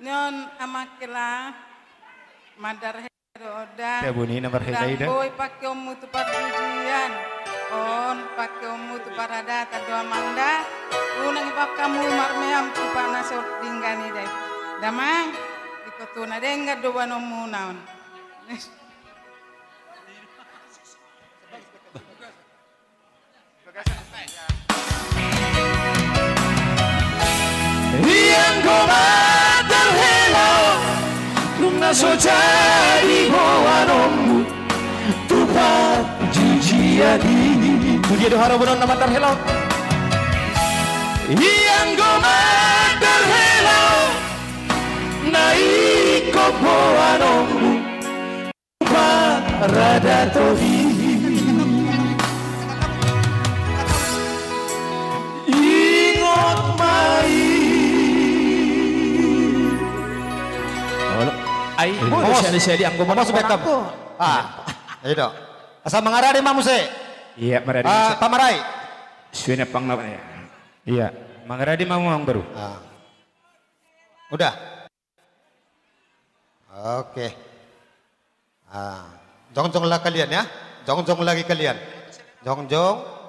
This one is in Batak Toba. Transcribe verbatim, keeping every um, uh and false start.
Nion amang hela, mandar hela do on da. Tabuni na marhela i da. Ndang boi pakeonmu tu parjujian. On pakeonmu tu paradaton do amang da. Unang ipakeonmu marmeam tu parnaso denggan i da. Damang, iko tu na denggan do bahenonmuna on. Ianggo mandar hela on, nunga so jadi boanonmu tu parjujian i. Tu dia do harobonon na mandar hela on? Ianggo mandar hela on, na ingkon boanonmu paradaton i. Ingot ma i. Olo. Ai, molo sian i, sian i, anggo molo. Masuk back up. Ah, itu. Asa mangarade ma muse. Iya, marade. Ah, muse. Pamarai. Suena pang na, ya. Iya, mangarade ma amang boru. Ah. Udah. Oke. Ah, jongjong lah kalian ya. Jongjong lagi kalian. Jongjong.